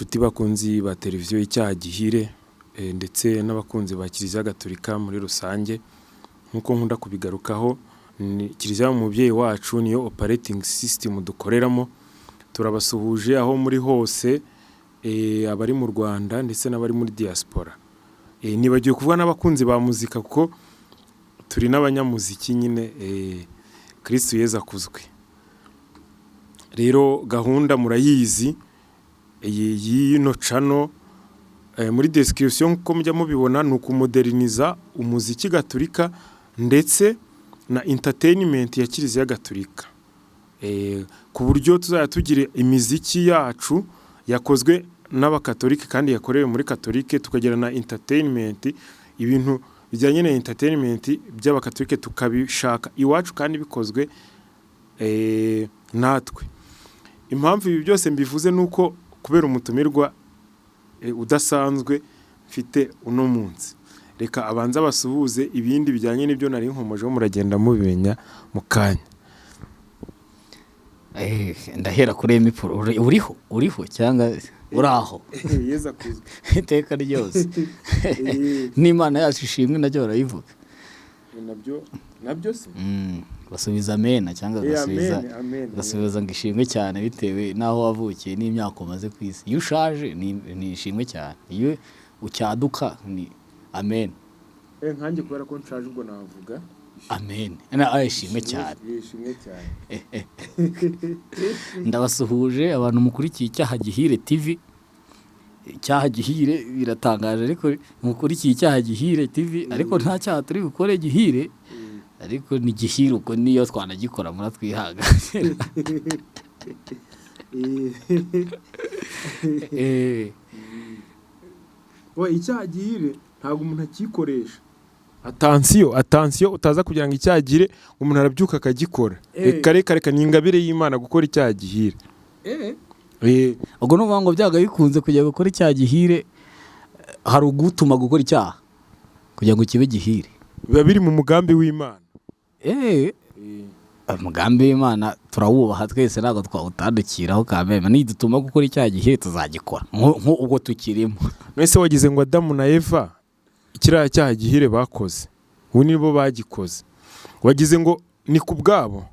Inshuti bakunzi ba televiziyo Icyaha Gihire ndetse n'abakunzi ba Kiliziya Gatolika muri rusange, nk'uko nkunda kubigarukaho, ni Kiliziya umubyeyi wacu, niyo operating system dukoreramo. Turabasuhuje aho muri hose, abari mu Rwanda ndetse n'abari muri diaspora. Nibagiwe kuvuga n'abakunzi ba muzika, kuko turi n'abanyamuziki nyine. Kristu Yezu akuzwe. Rero gahunda murayizi iyi y'ino channel, muri description nk'uko mujya mubibona, ni ukumoderniza umuziki gatolika ndetse na entertainment ya Kiliziya Gatolika, ku buryo tuzajya tugira imiziki yacu yakozwe n'abakatolika kandi yakorewe muri katolike, tukagira na entertainment, ibintu bijyanye na entertainment by'abakatolike tukabishaka iwacu kandi bikozwe natwe. Impamvu ibi byose mbivuze ni uko kubera umutumirwa udasanzwe mfite uno munsi. Reka abanze abasuhuze, ibindi bijyanye n'ibyo nari nkomojeho muragenda mubimenya mu kanya. Ndahera kuri emipuro. Uriho, uriho cyangwa uraho? Yezu akuzwe. Iteka ryose. N'Imana yacu ishimwe, nacyo barayivuga. Nabyo se? Basubiza amena cyangwa bagasubiza Amen, amen. Bagasubiza ngo ishimwe cyane, bitewe n'aho wavukiye n'imyaka umaze ku isi. Iyo ushaje ni ishimwe cyane, iyo ucyaduka ni amen. Nkanjye kubera ko nshaje, ubwo navuga Amen, ishimwe cyane. Ishimwe cyane. Ndabasuhuje abantu mukurikiye Icyaha Gihire TV. Icyaha Gihire biratangaje, ariko mukurikiye Icyaha Gihire TV, ariko nta cyaha turi bukore gihire, ariko ni gihire ubwo niyo twanagikora muratwihanganira. We, icyaha gihire ntabwo umuntu akikoresha. Attention, attention, utaza kugira ngo icyaha gihire umuntu arabyuka akagikora. Reka reka reka, ni ingabire y'Imana gukora icyaha gihire. Ubwo ni ukuvuga ngo byaga bikunze kujya gukora icyaha gihire, hari ugutuma gukora icyaha kugira ngo kibe gihire? Biba biri mu mugambi w'Imana. Umugambi w'Imana turawubaha twese, ntabwo twawutandukiraho kameme. Nidutuma gukora icyaha gihire tuzagikora ubwo tukirimo. Mwese wagize ngo Adamu na Eva kiriya cyaha gihire bakoze, ubu nibo bagikoze, wagize ngo ni ku bwabo?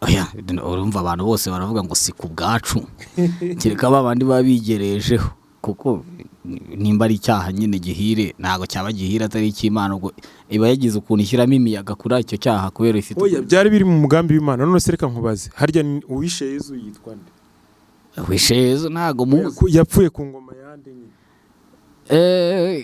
Oya, urumva abantu bose baravuga ngo si ku bwacu, kereka ba bandi baba bigerejeho, kuko nimba ari icyaha nyine gihire, ntabwo cyaba gihire atari icy'Imana. Ubwo iba yagize ukuntu ishyiramo imiyaga kuri icyo cyaha kubera ifite Oya, byari biri mu mugambi w'Imana. None se reka nkubaze, harya uwishe Yezu yitwa nde? Wishe Yezu ntabwo muzi. Yapfuye ku ngoma yande nyine?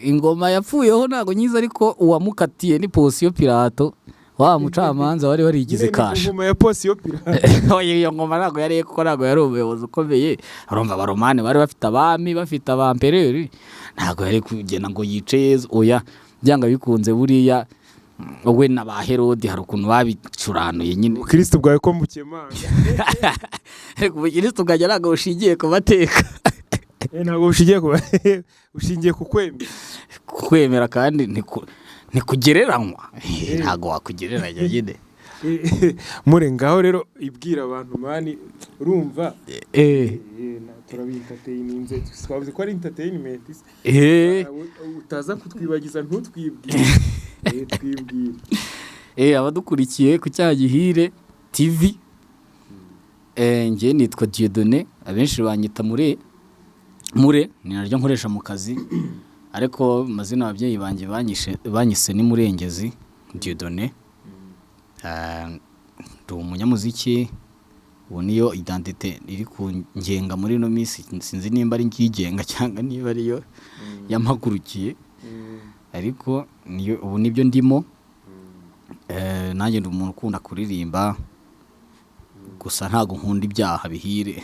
Ingoma yapfuyeho ntabwo nyizi, ariko uwamukatiye ni Ponsiyo Pilato, wa mucamanza wari warigize Nyine ni ku kasha. ngoma ya Ponsiyo Pilato. Oya, iyo ngoma ntabwo yari, kuko ntabwo yari umuyobozi ukomeye. Urumva Abaromani bari bafite abami, bafite abampereri, ntabwo yari kugenda ngo yice Yezu. Oya, byanga bikunze buriya we na ba Herodi hari ukuntu babicuranuye nyine. Ubukristo bwawe ko mbukemanga? Ariko ubukristo bwanjye ntabwo bushingiye ku mateka. Ntabwo bushingiye ku kwemera. Kwemera kandi ntikugereranywa. Ntabwo wakugereranya nyine. Mure ngaho rero ibwira abantu man, urumva? Turabi entertaininze, twavuze ko ari entertainment. Utaza kutwibagiza ntutwibwire. Twibwire. Abadukurikiye ku Cyaha Gihire TV, njye nitwa Dieudonné, abenshi banyita Mure. Mure ni naryo nkoresha mu kazi, ariko amazina ababyeyi banjye banyise ni Murengezi Dieudonné. Ndi umunyamuziki, ubu niyo identité iri kungenga muri ino minsi. Sinzi nimba ari ngigenga cyangwa niba ariyo yampagurukiye, ariko niyo ubu nibyo ndimo. Nanjye ndi umuntu ukunda kuririmba, gusa ntabwo nkunda ibyaha bihire,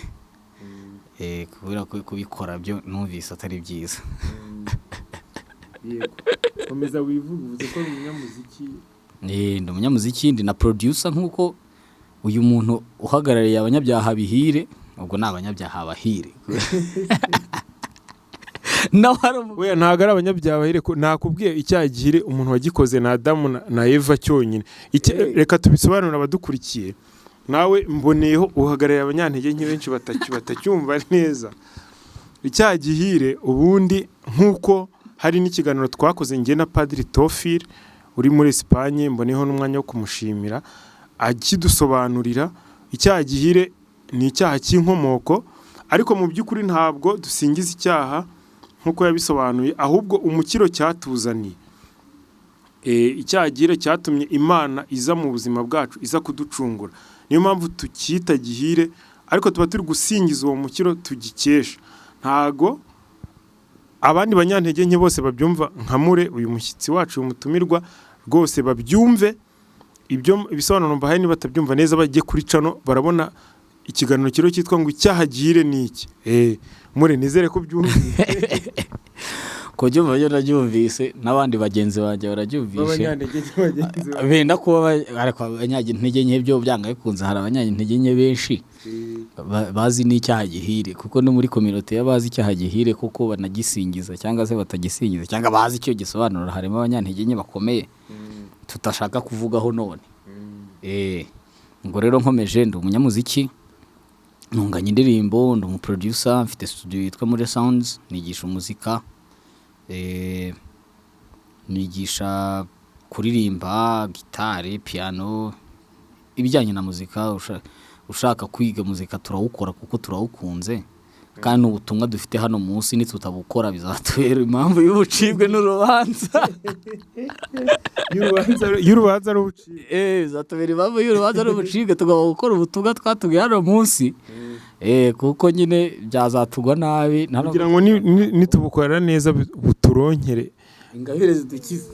kubera ko kubikora byo numvise atari byiza. Yego, komeza wivuge, uvuze ko ari umunyamuziki. Ndi umunyamuziki, ndi na producer, nk'uko uyu muntu uhagarariye abanyabyaha bihire, ubwo ni abanyabyaha bahire nawe ari We, ntabwo ari abanyabyaha bahire, ko nakubwiye icyaha gihire umuntu wagikoze na Adamu na Eva cyonyine. Reka tubisobanurire abadukurikiye. Nawe mboneyeho uhagarariye abanyantege nke benshi batacyumva neza. Icyaha gihire ubundi, nk'uko hari n'ikiganiro twakoze njye na Padiri Tofile uri muri Esipanye, mboneyeho n'umwanya wo kumushimira, akidusobanurira icyaha gihire ni icyaha cy'inkomoko. Ariko mu by'ukuri ntabwo dusingiza icyaha nk'uko yabisobanuye, ahubwo umukiro cyatuzaniye. Icyaha gihire cyatumye Imana iza mu buzima bwacu, iza kuducungura. Niyo mpamvu tucyita gihire, ariko tuba turi gusingiza uwo mukiro tugikesha. Ntago abandi banyantege nke bose babyumva nka Mure, uyu mushyitsi wacu, uyu mutumirwa, rwose babyumve ibyo ibisobanuro mbahaye. Niba batabyumva neza, bajye kuri channel, barabona ikiganiro kiriho cyitwa ngo "Icyaha gihire ni iki?" Mure, nizere ko byumvise. Kubyumva byo nabyumvise, n'abandi bagenzi banjye barabyumvishe. B'abanyantege nke bagenzi bawe. Benda kuba ariko abanyantege nke byo byanga bikunze hari abanyantege nke benshi bazi n'icyaha gihire, kuko no muri communauté y'abazi icyaha gihire kuko banagisingiza cyangwa se batagisingiza cyangwa bazi icyo gisobanura, harimo abanyantege nke bakomeye tutashaka kuvugaho none. Ngo rero nkomeje, ndi umunyamuziki, ntunganya indirimbo, ndi umuproducer, mfite studio yitwa Muri Sounds, nigisha umuzika, nigisha kuririmba, gitari, piano, ibijyanye na muzika. Ushaka kwiga muzika turawukora kuko turawukunze, kandi ubutumwa dufite hano munsi nitutabukora bizatubera impamvu y'ubucibwe n'urubanza. Y'urubanza rubuciye. Bizatubera impamvu y'urubanza n'ubucibwe. Tugomba gukora ubutumwa twatubwiye hano munsi, kuko nyine byazatugwa nabi kugira ngo nitubukorera neza buturonkere ingabire zidukize.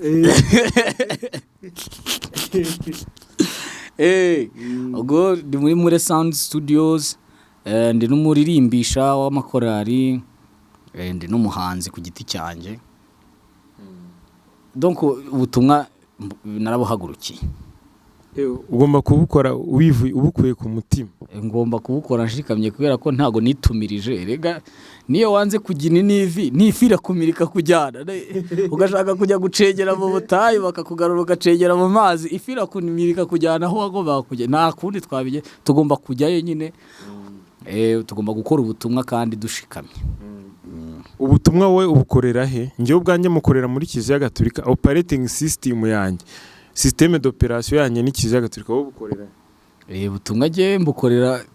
Ubwo ndi muri Mure Sound Studios, ndi n'umuririmbisha w'amakorari, ndi n'umuhanzi ku giti cyanjye. Donc ubutumwa narabuhagurukiye. Ugomba kubukora wivuye ubukuye ku mutima. Ngomba kubukora nshikamye kubera ko ntago nitumirije. Erega niyo wanze kugina n'ivi, n'ifi irakumirika kujyana. Ugashaka kujya gucengera mu butayu bakakugarura ugacengera mu mazi, ifi irakumirika kujyana aho wagombaga kujya. Nta kundi twabige, tugomba kujyayo nyine. Tugomba gukora ubutumwa kandi dushikamye. Ubutumwa wowe ubukorera he? Njyewe ubwanjye mukorera muri Kiliziya Gatolika. Operating system yanjye, système d'opération yanjye ni Kiliziya Gatolika. Wowe ubukorera he? Ubutumwa njye mbukorera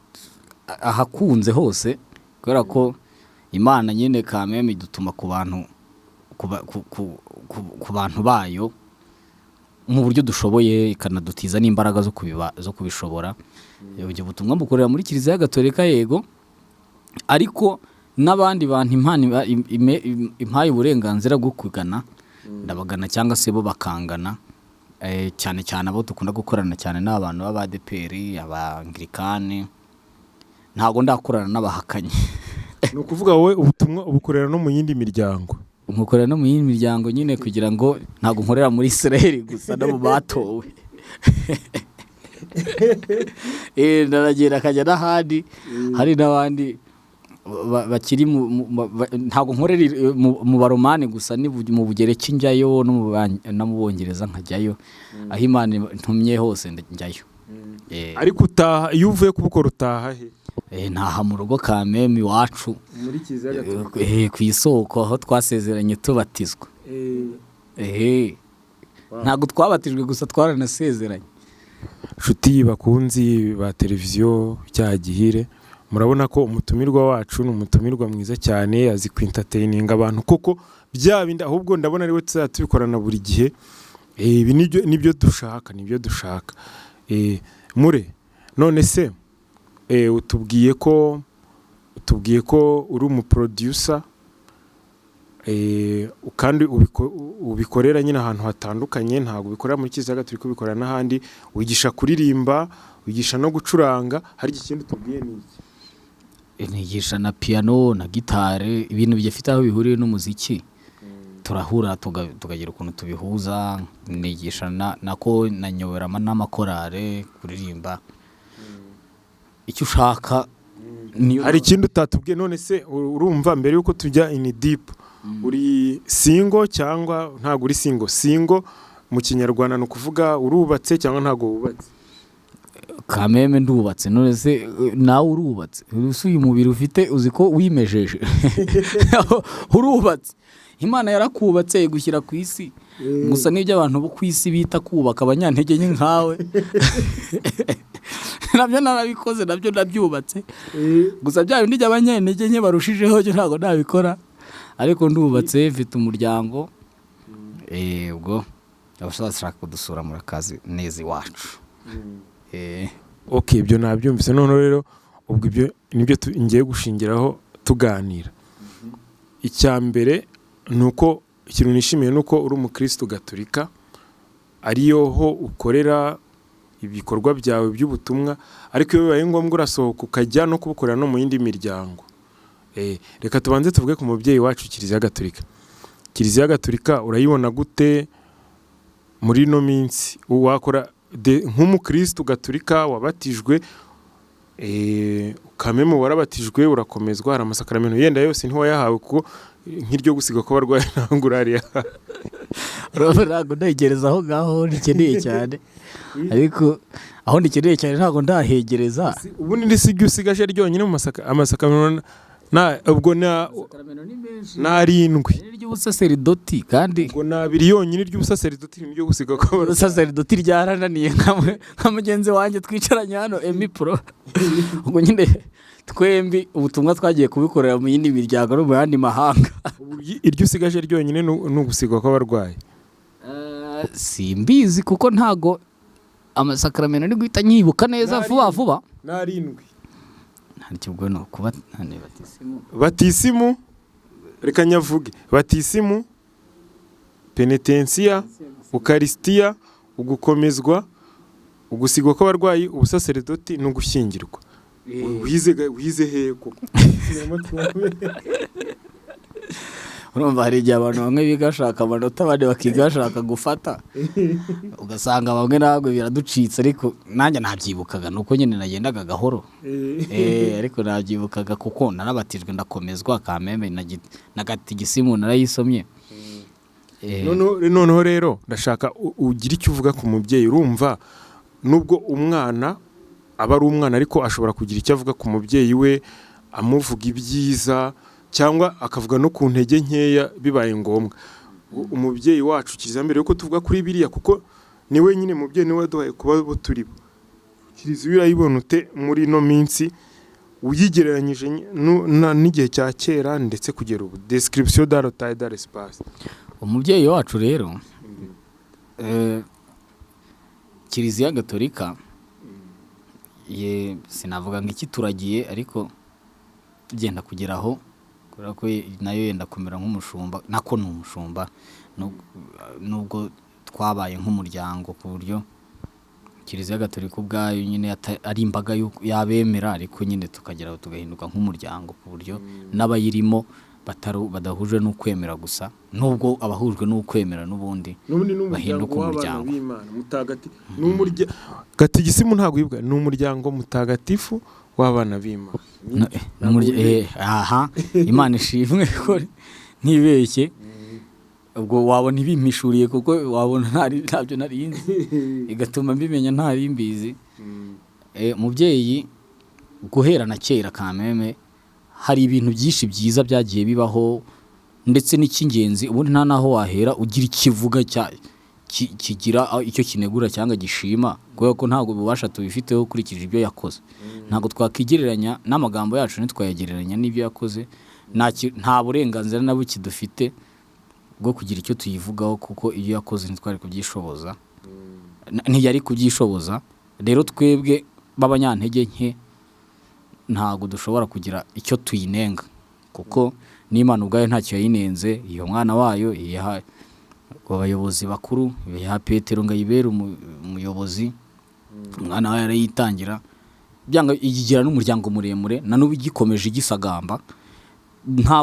ahakunze hose, kubera ko Imana nyine kameme idutuma ku bantu, ku bantu bayo mu buryo dushoboye, ikanadutiza n'imbaraga zo kubishobora. Ubwo butumwa mbukorera muri Kiliziya Gatolika, yego, ariko n'abandi bantu Imana impaye uburenganzira bwo kugana ndabagana, cyangwa se bo bakangana. Cyane cyane abo dukunda gukorana cyane ni abantu b'Abadeperi, Abangirikani. Ntabwo ndakorana n'abahakanyi. Ni ukuvuga wowe ubutumwa ubukorera no mu yindi miryango. Nkorera no mu yindi miryango nyine, kugira ngo ntabwo nkorera muri Israel gusa, no mu batowe. Ndaragenda akajya n'ahandi, hari n'abandi bakiri ntabwo nkorera mu Baromani gusa, ni mu Bugereki njyayo, no mu Bongereza nkajyayo. Aho Imana ntumye hose njyayo. Ariko utaha, iyo uvuye kubukora utaha he? Ntaha mu rugo kameme iwacu. Muri Kiliziya Gatolika. Ku isoko aho twasezeranye tubatizwa. Ntabwo twabatijwe gusa, twaranasezeranye. Nshuti bakunzi ba televiziyo Icyaha Gihire, murabona ko umutumirwa wacu ni umutumirwa mwiza cyane, azi kwentertaininga abantu koko bya bindi. Ahubwo ndabona ariwe tuzajya tubikorana buri gihe. Ibi nibyo dushaka, nibyo dushaka. Mure, none se utubwiye ko uri umuproducer, kandi ubikorera nyine ahantu hatandukanye, ntabwo ubikorera muri Kiliziya Gatolika, ubikorera n'ahandi. Wigisha kuririmba, wigisha no gucuranga. Hari ikindi tubwiye ni iki? Nigisha na piano na gitare, ibintu bifite aho bihuriye n'umuziki. Turahura tukagira ukuntu tubihuza. Nigisha nako nanyobora n'amakorale kuririmba, icyo ushaka niyo. Hari ikindi utatubwiye? None se urumva mbere yuko tujya in deep, uri single cyangwa ntabwo uri single? Single mu Kinyarwanda ni ukuvuga urubatse cyangwa ntabwo wubatse? Kameme ndubatse. None se nawe urubatse? Ese uyu mubiri ufite uzi ko wimejeje? Urubatse, Imana yarakubatse igushyira ku isi. Gusa n'ibyo abantu bo ku isi bita kubaka, abanyantege nke nkawe, nabyo narabikoze, nabyo ndabyubatse. Gusa bya bindi by'abanyantege nke barushijeho byo ntabwo nabikora, ariko ndubatse, mfite umuryango. Ubwo abashaka kudusura murakazi neza iwacu. Ok, ibyo nabyumvise. Noneho rero ubwo ibyo nibyo ngiye gushingiraho tuganira. Icya mbere ni uko ikintu nishimiye ni uko uri umukirisitu gatolika, ariyo ho ukorera ibikorwa byawe by'ubutumwa, ariko iyo bibaye ngombwa urasohoka ukajya no kubukorera no mu yindi miryango. Reka tubanze tuvuge ku mubyeyi wacu Kiliziya Gatolika. Kiliziya Gatolika urayibona gute muri ino minsi? Wakora nk'umukirisitu gatolika wabatijwe, ukamemu warabatijwe, urakomezwa, hari amasakaramentu yenda yose ntiwayahawe, kuko nk'iryo gusiga kw'abarwayi ntabwo urariyahawe. Urabona, ntabwo ntegereza aho ngaho ndikeneye cyane, ariko aho ndikeneye cyane ntabwo ndahegereza. Ubundi ni si usigaje ryonyine mu amasakaramentu ubwo na ni arindwi. Ry'ubusaseridoti kandi. Ubwo ni abiri yonyine, ry'ubusaseridoti n'iryo gusiga kw'abarwayi. Ubusaseridoti ryarananiye nka mugenzi wanjye twicaranye hano, Emi Pro. Ubwo nyine twembi ubutumwa twagiye kubikorera mu yindi miryango no mu yandi mahanga. Ubu iryo usigaje ryonyine ni ugusigwa kw'abarwayi. Simbizi kuko ntago amasakaramentu ari guhita nyibuka neza vuba vuba. Ni arindwi. Nta ubwo ni ukuba nta batisimu. Batisimu, reka nyavuge: batisimu, penetensiya, ukarisitiya, ugukomezwa, ugusigwa kw'abarwayi, ubusaseridoti no gushyingirwa. Wize hehe koko? Urumva hari igihe abantu bamwe biga bashaka amanota, abandi bakiga bashaka gufata, ugasanga bamwe ntabwo biraducitse. Ariko nanjye nabyibukaga, ni uko nyine nagendaga gahoro. Ariko nabyibukaga kuko narabatijwe, ndakomezwa kameme, na gatigisimu narayisomye. Noneho rero ndashaka ugire icyo uvuga ku mubyeyi. Urumva, nubwo umwana aba ari umwana, ariko ashobora kugira icyo avuga ku mubyeyi we, amuvuga ibyiza cyangwa akavuga no ku ntege nkeya bibaye ngombwa. Umubyeyi wacu Kiliziya, mbere yuko tuvuga kuri biriya, kuko ni we nyine mubyeyi, niwe waduhaye kuba abo turi bo, Kiliziya urayibona ute muri ino minsi uyigereranyije n'igihe cya kera ndetse kugera ubu? Description dans le temps et dans l'espace. Umubyeyi wacu rero, Kiliziya Gatolika, ye sinavuga ngo ikituragiye, ariko tugenda kugera aho, kubera ko nayo yenda kumera nk'umushumba, nako ni umushumba, nubwo twabaye nk'umuryango, ku buryo Kiliziya Gatolika ubwayo nyine ari imbaga y'abemera, ariko nyine tukagera aho tugahinduka nk'umuryango, ku buryo n'abayirimo badahujwe n'ukwemera gusa, nubwo abahujwe n'ukwemera n'ubundi n'ubundi ni umuryango bahinduka w'abana umuryango. b'Imana mutagatifu. Ni umuryango, gatigisimu ntabwo yibwa, ni umuryango mutagatifu w'abana b'Imana. Aha Imana ishimwe ko ntibeshye. Ubwo wabona ibimpishuriye, kuko wabona ntabyo nari nzi, igatuma mbimenya ntari mbizi. Mubyeyi, guhera na kera kameme hari ibintu byinshi byiza byagiye bibaho, ndetse n'icy'ingenzi ubundi nta n'aho wahera ugira ikivuga kigira icyo kinegura cyangwa gishima, kubera ko ntabwo ububasha tubifiteho ukurikije ibyo yakoze. Ntabwo twakigereranya n'amagambo yacu, ntitwayagereranya n'ibyo yakoze. Nta burenganzira na buke dufite bwo kugira icyo tuyivugaho, kuko iyo yakoze ntitwari kubyishoboza. Ntiyari kubyishoboza. Rero twebwe b'abanyantege nke ntabwo dushobora kugira icyo tuyinenga, kuko n'Imana ubwayo ntacyo yayinenze. Iyo mwana wayo iha abayobozi bakuru, iha Petero ngo ayibere umuyobozi, umwana wayo arayitangira, byanga igira n'umuryango muremure na n'ubu igikomeje igisagamba. Nta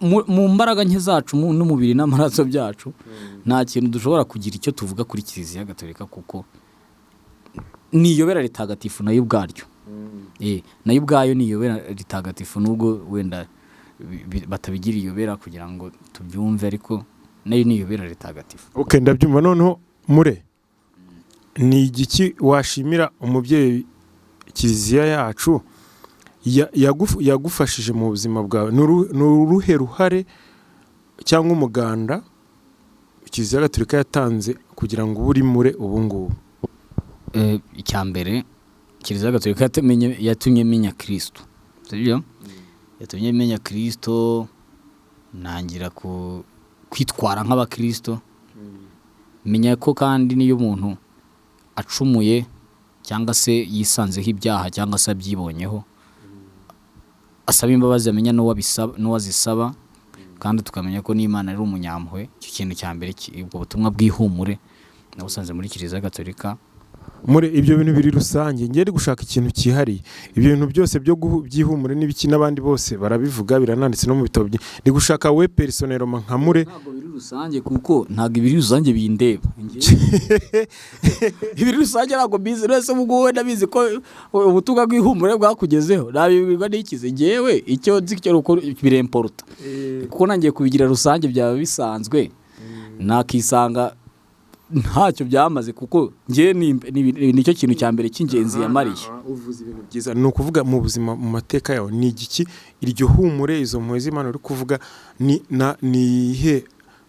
mu mbaraga nke zacu n'umubiri n'amaraso byacu, nta kintu dushobora kugira icyo tuvuga kuri Kiliziya Gatolika, kuko ni iyobera ritagatifu nayo ubwaryo. Nayo ubwayo ni iyobera ritagatifu, nubwo wenda batabigira iyobera kugira ngo tubyumve, ariko nayo ni iyobera ritagatifu. Ok, ndabyumva. Noneho mure Ni igiki washimira umubyeyi Kiliziya yacu yagufashije mu buzima bwawe? Ni uruhe ruhare cyangwa umuganda Kiliziya Gatolika yatanze kugira ngo ube uri mure ubu ngubu? Icya mbere, Kiliziya Gatolika yatumye menya Kristo, sibyo? Yatumye menya Kristo, ntangira kwitwara nk'abakristo, menya ko kandi n'iyo umuntu acumuye cyangwa se yisanzeho ibyaha cyangwa se abyibonyeho, asaba imbabazi, amenya n'uwazisaba, kandi tukamenya ko n'Imana ari umunyampuhwe. Icyo kintu cya mbere, ubwo butumwa bw'ihumure nabusanze muri Kiliziya Gatolika. Muri ibyo bintu biri rusange, ngende gushaka ikintu cyihariye. Ibyo bintu byose byo by'ihumure n'ibiki n'abandi bose barabivuga, birananditse no mu bitabo, ndi gushaka we personnellement nka Mure. Ntabwo biri rusange, kuko ntabwo ibiri rusange bindeba. Ibiri rusange ntabwo mbizi. Wese ubu ngubu ndabizi ko ubutumwa bw'ihumure bwakugezeho, nabibwirwa n'ikize? Ngewe icyo nzi cyo ni uko biremporuta, kuko nangiye kubigira rusange byaba bisanzwe, nakisanga ntacyo byamaze, kuko ngewe nicyo kintu cya mbere cy'ingenzi yamariye. Uvuze ibintu byiza. Ni ukuvuga mu buzima, mu mateka yawe, ni igiki iryo humure, izo mpuhwe z'Imana uri kuvuga, ni iyihe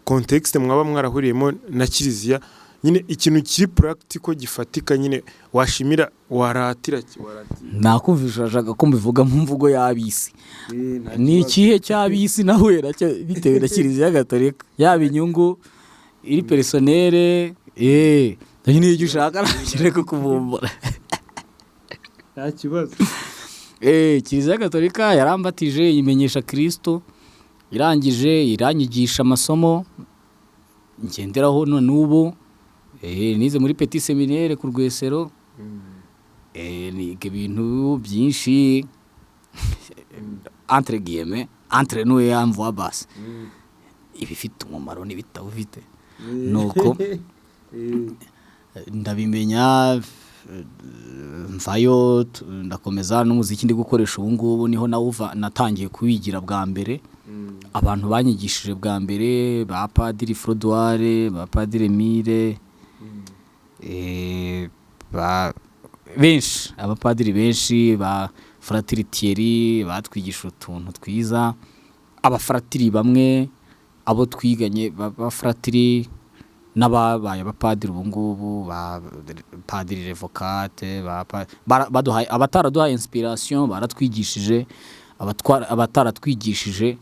contexte mwaba mwarahuriyemo na Kiliziya nyine, ikintu kiri practical, gifatika nyine, washimira, waratira, waratira? Nakumvisha, urashaka ko mbivuga mu mvugo y'ab'isi. Ni ikihe cy'ab'isi nahuye nacyo bitewe na Kiliziya Gatolika? Yaba inyungu iri personnelle, niyo icyo ushaka ntakire kukuvumbura. Nta kibazo. Kiliziya Gatolika yarambatije, yimenyesha Kristo, irangije iranyigisha amasomo ngenderaho none ubu. Nize muri Petit Séminaire ku Rwesero. Niga ibintu byinshi, entre guillemets, entre nous et en voix basse, ibifite umumaro n'ibitawufite, nuko ndabimenya. Mvayo, ndakomeza n'umuziki ndi gukoresha ubu ngubu, niho nawuva, natangiye kuwigira bwa mbere. Abantu banyigishije bwa mbere, ba Padiri Frodoire, ba Padiri Emile, benshi, abapadiri benshi, ba Fratiri Thierry batwigisha utuntu twiza, abafaratiri bamwe abo twiganye, b'abafaratiri n'ababaye abapadiri ubu ngubu, ba Padiri Revocate, baduhaye, abataraduhaye inspiration baratwigishije, abataratwigishije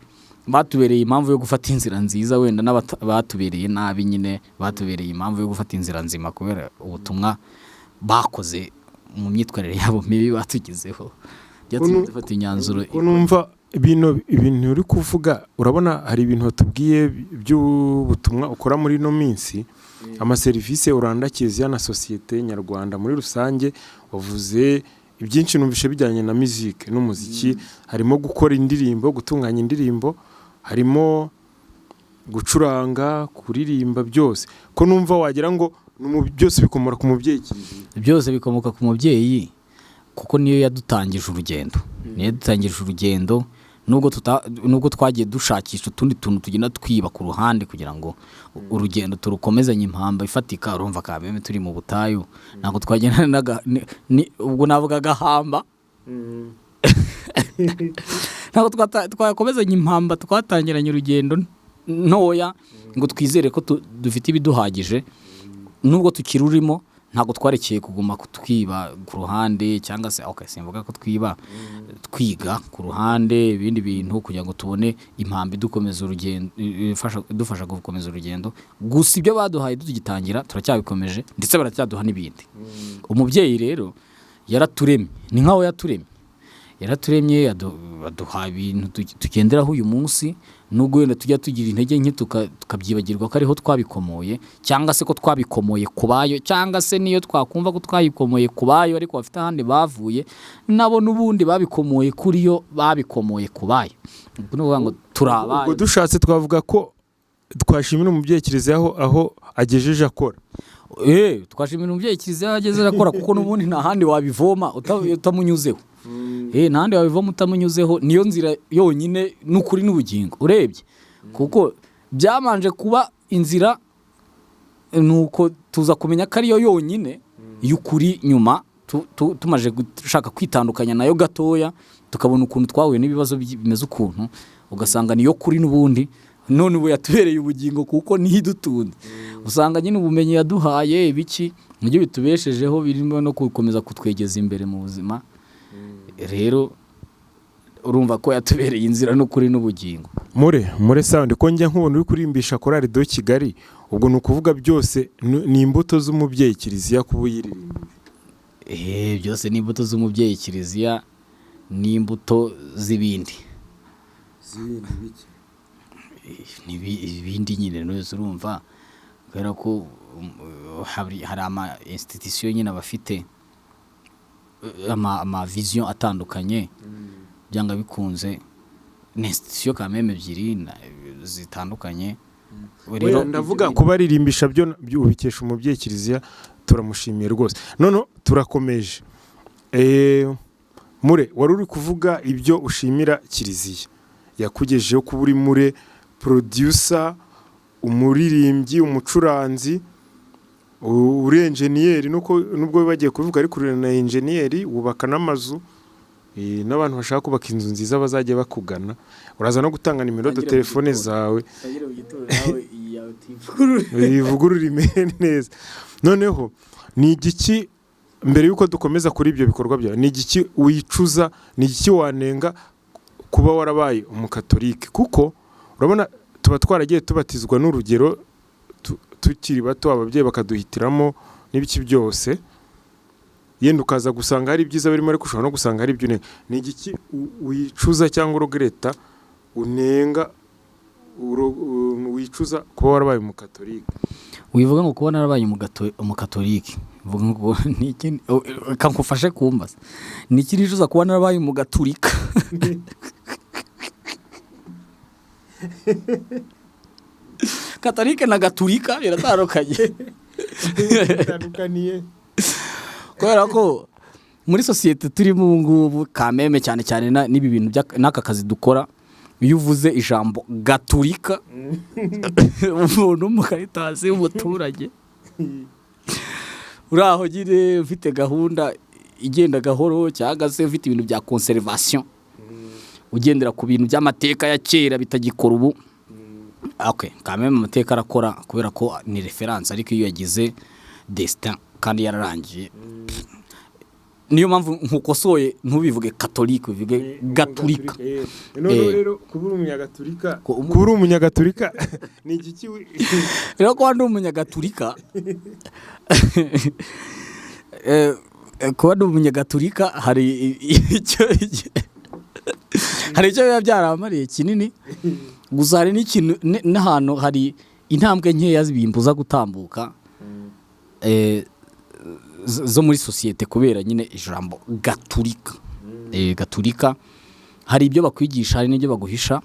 batubereye impamvu yo gufata inzira nziza, wenda batubereye nabi nyine batubereye impamvu yo gufata inzira nzima kubera ubutumwa bakoze mu myitwarire yabo mibi batugezeho, byatumye dufata imyanzuro. Ko numva bino ibintu uri kuvuga, urabona hari ibintu watubwiye by'ubutumwa ukora muri ino minsi, amaserivisi uranda Kiliziya na sosiyete nyarwanda muri rusange. Wavuze ibyinshi, numvishe bijyanye na musique n'umuziki, harimo gukora indirimbo, gutunganya indirimbo, harimo gucuranga, kuririmba, byose. Ko numva wagira ngo byose bikomora ku mubyeyi Kiliziya? Byose bikomoka ku mubyeyi, kuko niyo yadutangije urugendo, niyo yadutangije urugendo, nubwo twagiye dushakisha utundi tuntu tugenda twiba ku ruhande kugira ngo urugendo turukomezanye impamba ifatika. Urumva kabeme turi mu butayu, ntabwo twagenda ubwo navuga agahamba, ntabwo twakomezanya impamba twatangiranye urugendo ntoya ngo twizere ko dufite ibiduhagije. Nubwo tukirurimo, ntabwo twarekeye kuguma twiba ku ruhande, cyangwa se, okay, simvuga ko twiba, twiga ku ruhande ibindi bintu kugira ngo tubone impamba idukomeza urugendo, idufasha gukomeza urugendo. Gusa ibyo baduhaye tugitangira turacyabikomeje, ndetse baracyaduha n'ibindi. Umubyeyi rero yaraturemye, ni nkaho yaturemye, yaraturemye, aduha ibintu tugenderaho uyu munsi, nubwo wenda tujya tugira intege nke tukabyibagirwa ko ariho twabikomoye, cyangwa se ko twabikomoye ku bayo, cyangwa se niyo twakumva ko twabikomoye ku bayo ariko bafite ahandi bavuye, nabo n'ubundi babikomoye kuri yo, babikomoye ku bayo. Ubwo ni ukuvuga ngo turi abayo. Ubwo dushatse twavuga ko twashimira umubyeyi Kiliziya aho agejeje akora. Twashimira umubyeyi Kiliziya aho ageze arakora, kuko n'ubundi nta handi wabivoma utamunyuzeho. Nta handi wabivoma utamunyuzeho, niyo nzira yonyine n'ukuri n'ubugingo urebye, kuko byabanje kuba inzira, nuko tuza kumenya ko ariyo yonyine. Y'ukuri nyuma tumaje gushaka kwitandukanya nayo gatoya, tukabona ukuntu twahuye n'ibibazo bimeze ukuntu, ugasanga niyo kuri n'ubundi none ubu yatubereye ubugingo, kuko niyo idutunze. Usanga nyine ubumenyi yaduhaye ibiki nibyo bitubeshejeho, birimo no gukomeza kutwegeza imbere mu buzima. Rero urumva ko yatubereye inzira n'ukuri n'ubugingo. Mure Sound, ko njya nkubona uri kurimbisha Chorale de Kigali, ubwo ni ukuvuga byose ni imbuto z'umubyeyi Kiliziya kuba uyiririmba? Byose ni imbuto z'umubyeyi Kiliziya n'imbuto z'ibindi. Ibindi nyine nose urumva, kubera ko hari ama institution nyine abafite ama vision atandukanye, byanga bikunze ni institution quand même ebyiri zitandukanye. Rero ndavuga kubaririmbisha byo ubikesha umubyeyi Kiliziya, turamushimiye rwose. None turakomeje. Mure, wari uri kuvuga ibyo ushimira Kiliziya yakugejejeho, kuba uri Mure producer, umuririmbyi, umucuranzi, uri enjeniyeri, nubwo bagiye kubivuga ariko uri na enjeniyeri, wubaka n'amazu, n'abantu bashaka kubaka inzu nziza bazajya bakugana. Uraza no gutanga nimero de telefone zawe, ivugurura imere neza. Noneho ni igiki, mbere y'uko dukomeza kuri ibyo bikorwa byawe, ni igiki wicuza, ni igiki wanenga kuba warabaye umukatolike? Kuko urabona tuba twaragiye tubatizwa n'urugero tukiri bato, ababyeyi bakaduhitiramo n'ibiki byose, yenda ukaza gusanga hari ibyiza birimo, ariko ushobora no gusanga hari ibyo unenga. Ni igiki wicuza cyangwa uregretta, unenga, wicuza kuba warabaye umukatolike? Wivuga ngo kuba narabaye umukatolike, mvuga ngo ni iki? Reka nkufashe kumbaza: ni iki nicuza kuba narabaye umugaturika? Katolike na gaturika biratandukanye. Bitandukaniye? Kubera ko muri sosiyete turimo ubu ngubu kameme, cyane cyane n'ibi bintu n'aka kazi dukora, iyo uvuze ijambo gaturika, umuntu w'umukaritasi w'umuturage uri aho nyine ufite gahunda igenda gahoro, cyangwa se ufite ibintu bya conservation, ugendera ku bintu by'amateka ya kera bitagikora ubu, okay, kameme amateka arakora kubera ko ni reference, ariko iyo yagize destin kandi yararangiye. Niyo mpamvu nkukosoye, ntubivuge katolike, ubivuge gaturika. Noneho rero kuba uri umunyagatulika, kuba uri umunyagatulika ni igiki Rero kuba ndi umunyagatulika, kuba ndi umunyagatulika hari icyo biba byaramariye kinini. Gusa hari n'ikintu n'ahantu hari intambwe nkeya bimbuza gutambuka zo muri sosiyete, kubera nyine ijambo gaturika. Gaturika hari ibyo bakwigisha, hari n'ibyo baguhisha.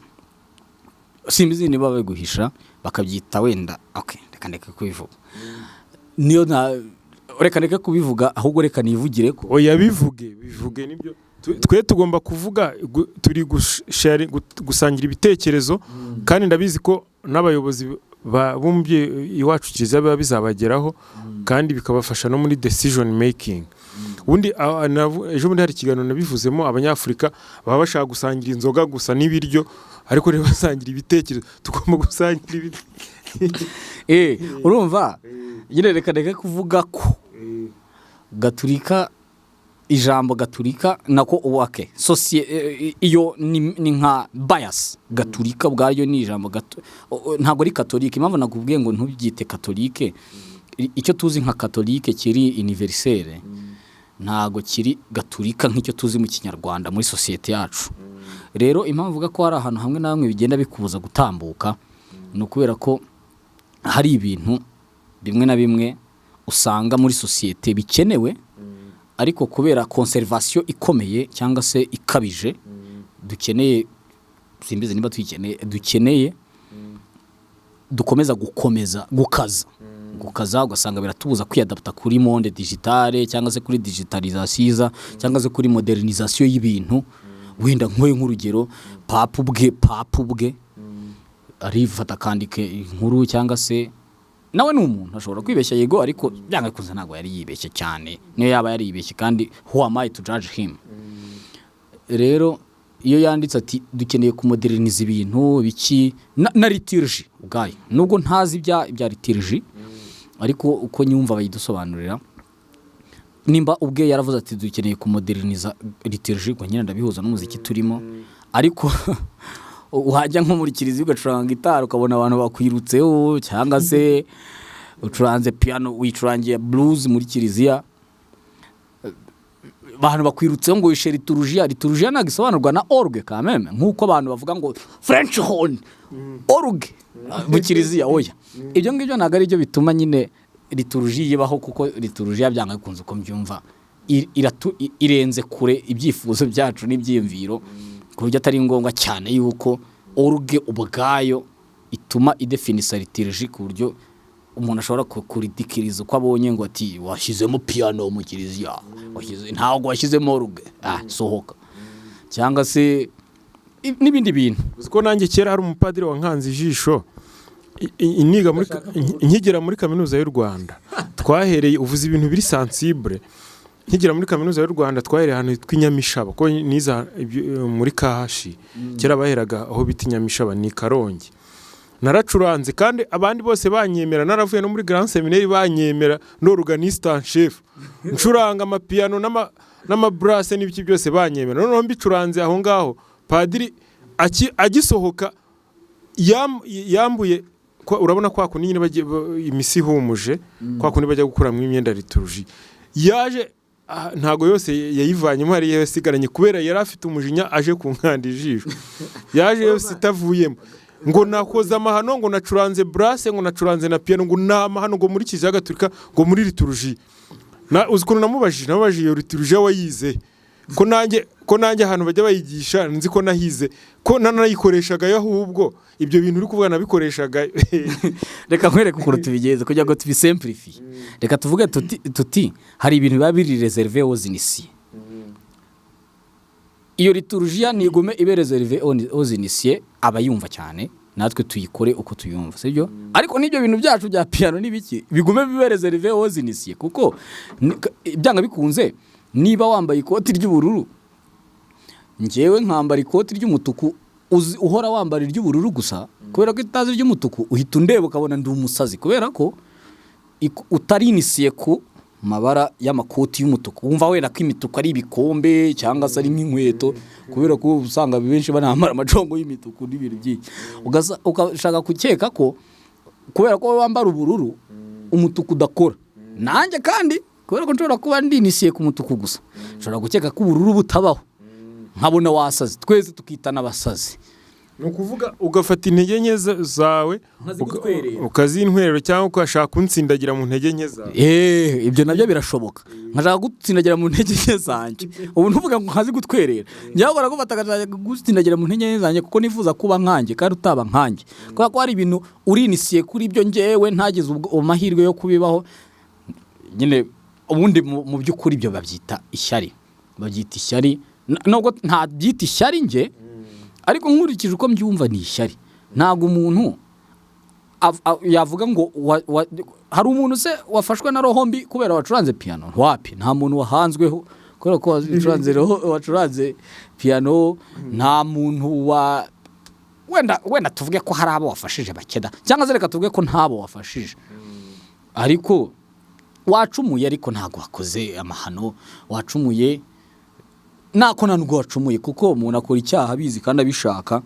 Simbizi niba babiguhisha bakabyita wenda, okay, reka ndeke kubivuga, niyo nta, reka ndeke kubivuga, ahubwo reka nivugire ko Oya, bivuge, bivuge, nibyo. Twe tugomba kuvuga, turi gusangira ibitekerezo, kandi ndabizi ko n'abayobozi b'umubyeyi iwacu Kiliziya biba bizabageraho kandi bikabafasha no muri decision making. Ubundi ejo bundi hari ikiganiro nabivuzemo, Abanyafurika baba bashaka gusangira inzoga gusa n'ibiryo, ariko ntibasangira ibitekerezo. Tugomba gusangira ibitekerezo. Urumva nyine, reka ndeke kuvuga ko gaturika, ijambo gaturika nako uwake iyo ni nka bias. Gaturika ubwaryo ni ijambo gato, ntabwo ari katolike. Impamvu nakubwiye ngo ntubyite katolike, icyo tuzi nka katolike kiri universelle, ntabwo kiri gaturika nk'icyo tuzi mu Kinyarwanda muri sosiyete yacu. Rero impamvu uvuga ko hari ahantu hamwe na hamwe bigenda bikubuza gutambuka, ni ukubera ko hari ibintu bimwe na bimwe usanga muri sosiyete bikenewe, ariko kubera conservation ikomeye cyangwa se ikabije dukeneye, simbizi niba tuyikeneye, dukeneye, dukomeza gukomeza gukaza, ugasanga biratubuza kwiyadapta kuri monde digitale, cyangwa se kuri digitalisation iza, cyangwa se kuri modernisation y'ibintu. Wenda nk'urugero papa ubwe arifata akandika inkuru cyangwa se Nawe ni umuntu, ashobora kwibeshya, yego, ariko byanga bikunze ntabwo yari yibeshye cyane. Niyo yaba yaribeshye kandi, who am I to judge him? Rero iyo yanditse ati dukeneye kumoderniza ibintu biki na liturgy ubwayo, nubwo ntazi ibya liturgy, ariko uko nyumva bayidusobanurira, nimba ubwe yaravuze ati dukeneye kumoderniza liturgy, ubwo nyine ndabihuza n'umuziki turimo. Ariko wajya nko muri kiliziya ugacuranga gitari, ukabona abantu bakwirutseho, cyangwa se ucuranze piano, wicurangiye blues muri kiliziya, abantu bakwirutseho ngo wishe liturujiya. Liturujiya ntabwo isobanurwa na orgue quand même, nk'uko abantu bavuga ngo French horn, orgue mu kiliziya. Oya, ibyo ngibyo ntabwo ari byo bituma nyine liturujiya ibaho, kuko liturujiya byanga bikunze, uko mbyumva, irenze kure ibyifuzo byacu n'ibyiyumviro, ku buryo atari ngombwa cyane yuko orgue ubwayo ituma idefinisa liturgy, ku buryo umuntu ashobora kuridikiriza uko abonye ngo ati washyizemo piano mu kiliziya, ntabwo washyizemo orgue, sohoka, cyangwa se n'ibindi bintu. Uzi ko nanjye kera hari umupadiri wankanze ijisho niga muri nkigera muri Kaminuza y'u Rwanda. Twahereye, uvuze ibintu biri sensible, nkigera muri Kaminuza y'u Rwanda twahereye ahantu hitwa i Nyamishaba, ko niza muri kahashi kera baheraga aho bita i Nyamishaba, ni Karongi. Naracuranze kandi abandi bose banyemera, naravuye no muri Grand Seminaire banyemera, n'organiste en chef, ncuranga amapiyano n'ama brass n'ibiki byose banyemera. Noneho mbicuranze aho ngaho, padiri agisohoka yambuye urabona kwa kundi nyine imisi ihumuje, kwa kundi bajya gukuramo imyenda liturgie, yaje ntago yose yayivanyemo, hari yasigaranye kubera yari afite umujinya aje kunkanda ijisho. Yaje yose itavuyemo, ngo nakoze amahano, ngo nacuranze brass, ngo nacuranze na piano, ngo ni amahano, ngo muri Kiliziya Gatolika, ngo muri liturgie. Na uzi ukuntu namubajije? Namubajije iyo liturgie wayize, ko nanjye ahantu bajya bayigisha nzi ko nahize, ko nanayikoreshaga, ahubwo ibyo bintu uri kuvuga nabikoreshaga. Reka nkwereke ukuntu tubigenza kugira ngo tubisemplifiye. Reka tuvuge tuti hari ibintu biba biri réservé aux initiés. Iyo liturujiya nigume ibe réservé aux initiés, abayumva cyane, natwe tuyikore uko tuyumva, sibyo? Ariko n'ibyo bintu byacu bya piano n'ibiki bigume bibe réservé aux initiés, kuko byanga bikunze niba wambaye ikoti ry'ubururu, njyewe nkambara ikoti ry'umutuku, uhora wambara iry'ubururu gusa kubera ko utazi iry'umutuku, uhita undeba ukabona ndi umusazi, kubera ko utari initié ku mabara y'amakoti y'umutuku. Wumva wenda ko imituku ari ibikombe cyangwa se ari nk'inkweto, kubera ko usanga benshi banambara amacongo y'imituku n'ibintu byinshi. Ugashaka gukeka ko kubera ko wowe wambara ubururu umutuku udakora. Nanjye kandi kubera ko nshobora kuba ndi initié ku mutuku gusa, nshobora gukeka ko ubururu butabaho, nkabona wasaze, twese tukitana abasazi. Ni ukuvuga ugafata intege nke zawe Nkazigutwerera. Ukazintwerera cyangwa ugashaka kunsindagira mu ntege nke zawe. Ibyo nabyo birashoboka, nkashaka gutsindagira mu ntege nke zanjye. Ubu ntuvuga ngo nkazigutwerera, njyewe baragufata agashaka gutsindagira mu ntege nke zanjye, kuko nifuza kuba nkanjye kandi utaba nkanjye, kubera ko hari ibintu uri initié kuri ibyo njyewe ntagize ubwo amahirwe yo kubibaho nyine. Ubundi mu by'ukuri ibyo babyita ishyari, babyita ishyari. Nubwo ntabyita ishyari njye, ariko nkurikije uko mbyumva ni ishyari. Ntabwo umuntu yavuga ngo hari umuntu se wafashwe na roho mbi kubera wacuranze piano? Wapi, nta muntu wahanzweho kubera ko wacuranze piano. Nta muntu wa wenda tuvuge ko hari abo wafashije bakeda, cyangwa se reka tuvuge ko ntabo wafashije, ariko wacumuye, ariko ntabwo wakoze amahano. Wacumuye nako nta nubwo wacumuye, kuko umuntu akora icyaha abizi kandi abishaka,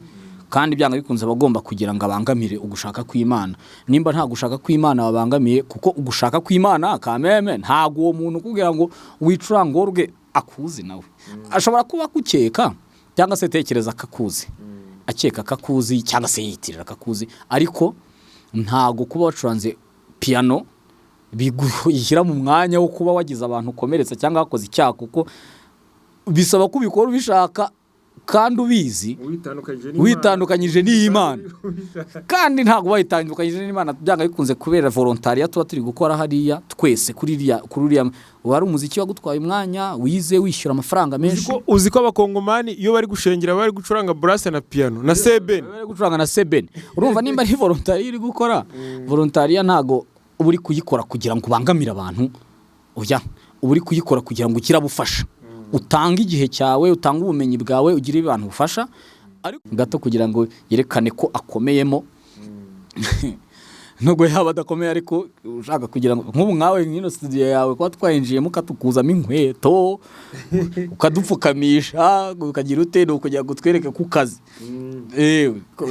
kandi byanga bikunze aba agomba kugira ngo abangamire ugushaka kw'Imana. Nimba nta gushaka kw'Imana wabangamiye, kuko ugushaka kw'Imana kameme ntabwo uwo muntu ukubwira ngo wicuranga orgue akuzi, nawe ashobora kuba akukeka cyangwa se tekereza ko akuzi, akeka ko akuzi cyangwa se yiyitirira ko akuzi, ariko ntabwo kuba wacuranze piano bigushyira mu mwanya wo kuba wagize abantu ukomeretsa cyangwa wakoze icyaha, kuko bisaba ko ubikora ubishaka kandi ubizi, witandukanyije n'Imana. Kandi ntabwo wayitandukanyije n'Imana byanga bikunze, kubera volontariat tuba turi gukora hariya twese kuri uriya wari umuziki wagutwaye umwanya, wize wishyura amafaranga menshi. Uzi ko Abakongomani iyo bari gushengera bari gucuranga brass na piano na sebeni? Bari gucuranga na sebeni. Urumva nimba ari volontariat uri gukora, volontariat ntago Uba uri kuyikora kugira ngo ubangamire abantu? Oya, uba uri kuyikora kugira ngo ugire abo ufasha, utange igihe cyawe, utange ubumenyi bwawe, ugire abantu ufasha. Ariko gato kugira ngo yerekane ko akomeyemo, nubwo yaba adakomeye, ariko ushaka kugira ngo nk'ubu nkawe nk'ino studio yawe kuba twayinjiyemo, ukatukuzamo inkweto, ukadupfukamisha, ukagira ute, ni ukugira ngo utwereke ko ukaze.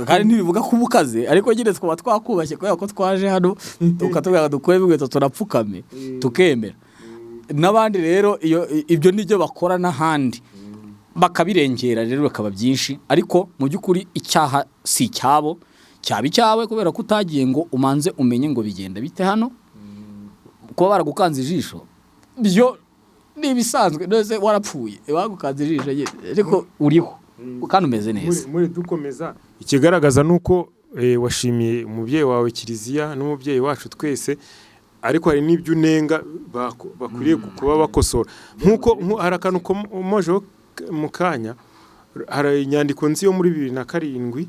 Kandi ntibivuga ko uba ukaze, ariko nyine twaba twakubashye kubera ko twaje hano ukatubwira ngo dukuremo inkweto turapfukame, tukemera. N'abandi rero iyo ibyo nibyo bakora n'ahandi bakabirengera rero bikaba byinshi. Ariko mu by'ukuri icyaha si icyabo, cyaba icyawe kubera ko utagiye ngo umanze umenye ngo bigenda bite hano. Kuba baragukanze ijisho byo ni ibisanzwe, none warapfuye bagukanze ijisho nyine, ariko uriho kandi umeze neza. Muri dukomeza, ikigaragaza ni uko washimiye umubyeyi wawe Kiliziya n'umubyeyi wacu twese, ariko hari n'ibyo unenga bakwiriye kuba bakosora. Nk'uko hari akantu komojeho mu kanya, hari inyandiko nzi yo muri 2007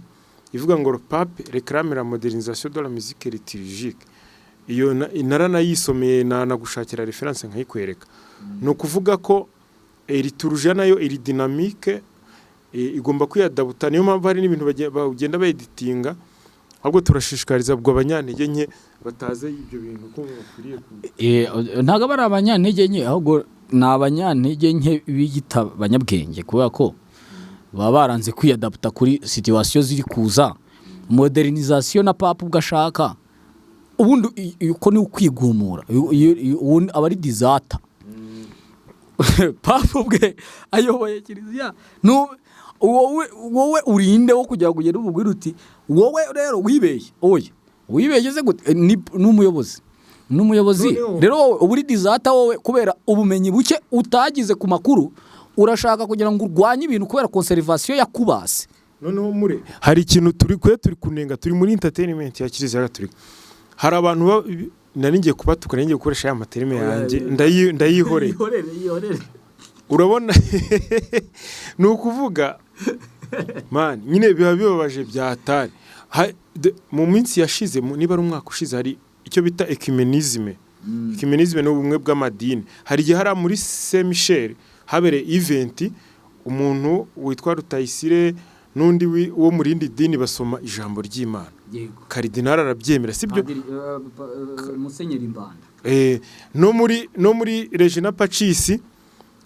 ivuga ngo "Pape réclame la modernisation de la musique liturgique". Iyo naranayisomeye, nagushakira référence nkayikwereka. Ni ukuvuga ko liturujia nayo iri dynamique, igomba kwiyadabuta. Niyo mpamvu hari n'ibintu bagenda bayeditinga. Ahubwo turashishikariza ubwo abanyantege nke batazi ibyo bintu ko bakwiriye Ntabwo aba ari abanyantege nke, ahubwo ni abanyantege nke biyita abanyabwenge, kubera ko baba baranze kwiyadaputa kuri situation ziri kuza, modernisation na papa ubwo ashaka. Ubundi uko ni ukwigumura. Ubundi aba ari désastre. Papa ubwe ayoboye kiliziya. Wowe urinde wo kugira ngo ugende umubwire uti: "Wowe rero wibeshye"? Oya, wibeshye se gute? Ni umuyobozi, ni umuyobozi. Rero wowe uba uri désastre, wowe kubera ubumenyi buke utagize ku makuru, urashaka kugira ngo urwanye ibintu kubera conservation yakubase. Noneho mure hari ikintu turi kwe turi kunenga, turi muri entertainment ya Kiliziya Gatolika. Hari abantu nari ngiye kubatuka, nari ngiye gukoresha ya ma terme yanjye, ndayihoreye. Yihorere, yihorere. Urabona, ni ukuvuga man nyine biba bibabaje byatari. Mu minsi yashize, niba ari umwaka ushize, hari icyo bita œcuménisme. Œcuménisme ni ubumwe bw'amadini. Hari igihe hariya muri Saint Michel habereye event, umuntu witwa Rutayisire n'undi wo mu rindi dini basoma ijambo ry'Imana. Karidinali arabyemera, sibyo? Musenyeri Mbanda. No muri Regina Pacis